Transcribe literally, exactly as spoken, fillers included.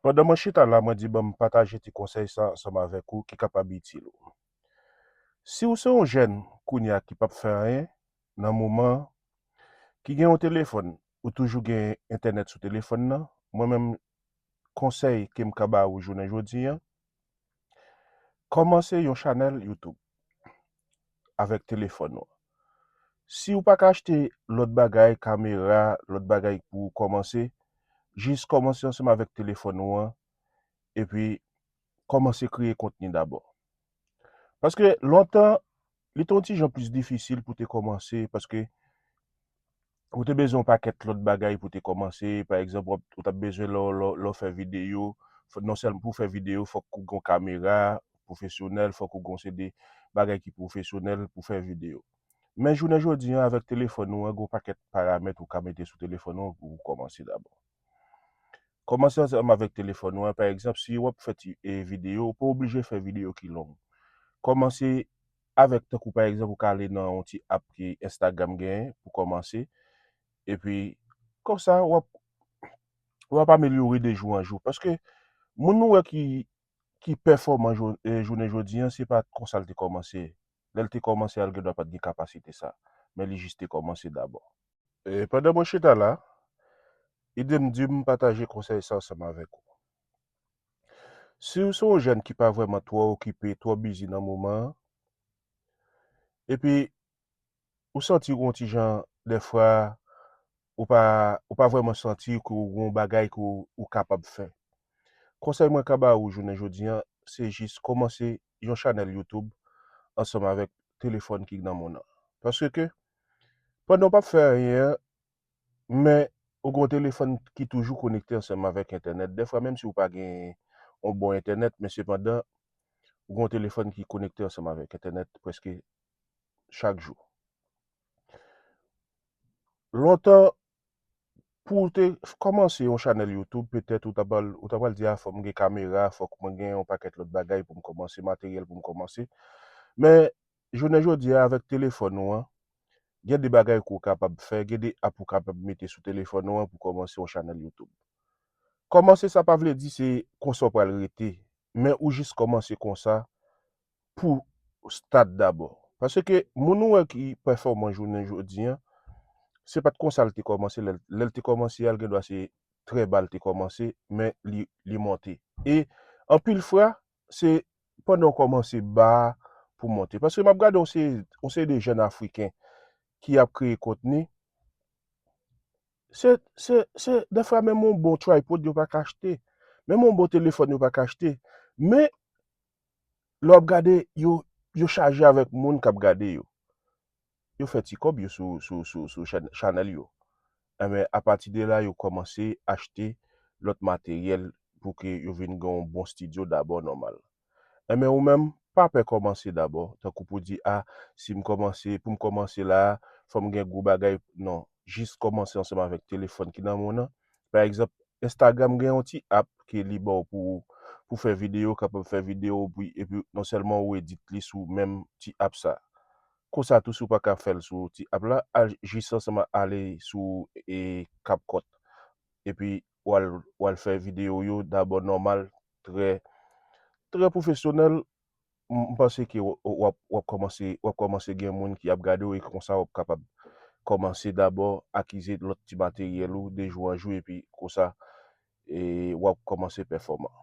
Pandan mwen chita la, mwen di ban m pataje ti konsèy sa ansanm avèk ou ki kapab itil ou. Si w se yon jèn kounye a ki p ap fè anyen nan moman an, ki gen yon telefòn, ou toujou gen entènèt sou telefòn nan, mwen menm konsèy ke m ka ba ou jounen jodi an, kòmanse yon chanèl YouTube avèk telefòn ou an. Si w pa ka achte lòt bagay, kamera, lòt bagay pou w kòmanse, jis kòmanse ansanm avèk telefòn ou an, epi kòmanse kreye kontni dabò. Paske lontan, li te yon ti jan plis difisil pou te kòmanse, paske ou te bezwen yon pakèt lòt bagay pou te kòmanse. Pa egzanp, w ap- ou t ap bezwen lè w- lè w- lè w fè videyo, fò- non sèlman pou w fè videyo, fòk ou gen yon kamera pwofesyonèl, fòk ou gen yon seri de bagay ki pwofesyonèl pou fè videyo. Men jounen jodi an, avèk telefòn ou an, gen yon pakèt paramèt ou ka mete sou telefòn ou an pou w kòmanse dabò. Kòmanse ansanm avèk telefòn ou an. Pa egzanp, si w ap fè ti e, videyo, ou pa oblije fè videyo ki long. Kòmanse avèk, tankou pa egzanp, ou ka ale nan yon ti app ke Instagram genyen pou kòmanse. Epi, konsa, w ap, w ap amelyore de jou an jou. Paske moun nou wè ki, ki pèfòman jou, e, jounen jodi an, se pa konsa l te kòmanse. Lè l te kòmanse a, l gendwa pa t gen kapasite sa. Men li jis te kòmanse dabò. E pandan mwen chita la, ide m di m pataje konsèy sa ansanm avèk ou. Si w se yon jèn ki pa vrèman twò okipe, twò bizi nan moman an, epi ou santi w yon ti jan, dèfwa, ou pa, ou pa vrèman santi ke w gen yon bagay ke w, ou kapab fè. Konsèy mwen ka ba ou jounen jodi an, se jis kòmanse yon chanèl YouTube ansanm avèk telefòn ki nan men w nan. Paske, pandan w p ap fè anyen an, men ou gen yon telefòn ki toujou konekte ansanm avèk entènèt. Dèfwa, menm si w pa gen yon bon entènèt, men sepandan, ou gen yon telefòn ki konekte ansanm avèk entènèt prèske chak jou. Lontan, pou w te kòmanse yon chanèl YouTube, petèt ou ta pral, ou ta pral di, a, fò m gen kamera, fòk mwen gen yon pakèt lòt bagay pou m kòmanse, materyèl pou m kòmanse. Men, jounen jodi a, avèk telefòn ou an, gen de bagay ke w kapab fè, gen de app ou kapab mete sou telefòn ou an pou kòmanse yon chanèl YouTube. Kòmanse, sa pa vle di se konsa w pral rete, men ou jis kòmanse konsa pou start dabò. Paske moun ou wè ki pèfòman jounen jodi an, se pa t konsa l te kòmanse. Lè, lè l te kòmanse a, l gendwa se trè ba l te kòmanse, men li, li monte. E anpil fwa, se pandan w kòmanse ba a pou w monte. Paske m ap gade yon seri, yon seri de jèn Afriken ki ap kreye kontni, se, se, se, dèfwa menm yon bon tripod yo pa ka achte. Menm yon bon telefòn yo pa ka achte. Men, lè w ap gade, yo, yo chaje avèk moun k ap gade yo. Yo fè ti kòb yo sou, sou, sou, sou chèn- chanèl yo. Enben, apati de la, yo kòmanse achte lòt materyèl pou ke yo vin gen yon bon estidyo dabò nòmal. Enben, ou menm, pa pè kòmanse dabò, tankou pou di, a, si m kòmanse, pou m kòmanse la, fò m gen gwo bagay. Non, jis kòmanse ansanm avèk telefòn ki nan men w nan. Pa egzanp, Instagram gen yon ti app ke li ba w pou, pou fè videyo, kapab fè videyo, pou, epi non sèlman ou edit li sou menm ti app sa. Konsa tou, si w pa ka fè l sou ti app la, al jis ansanm ale sou, e, CapCut. Epi w al, w al fè videyo yo dabò nòmal, trè, trè pwofesyonèl. M, m panse ke w, w ap, w ap kòmanse, w ap kòmanse gen moun ki ap gade w, e konsa w ap kapab kòmanse dabò akize lòt ti materyèl ou de jou an jou, epi konsa, e, w ap kòmanse pèfòman.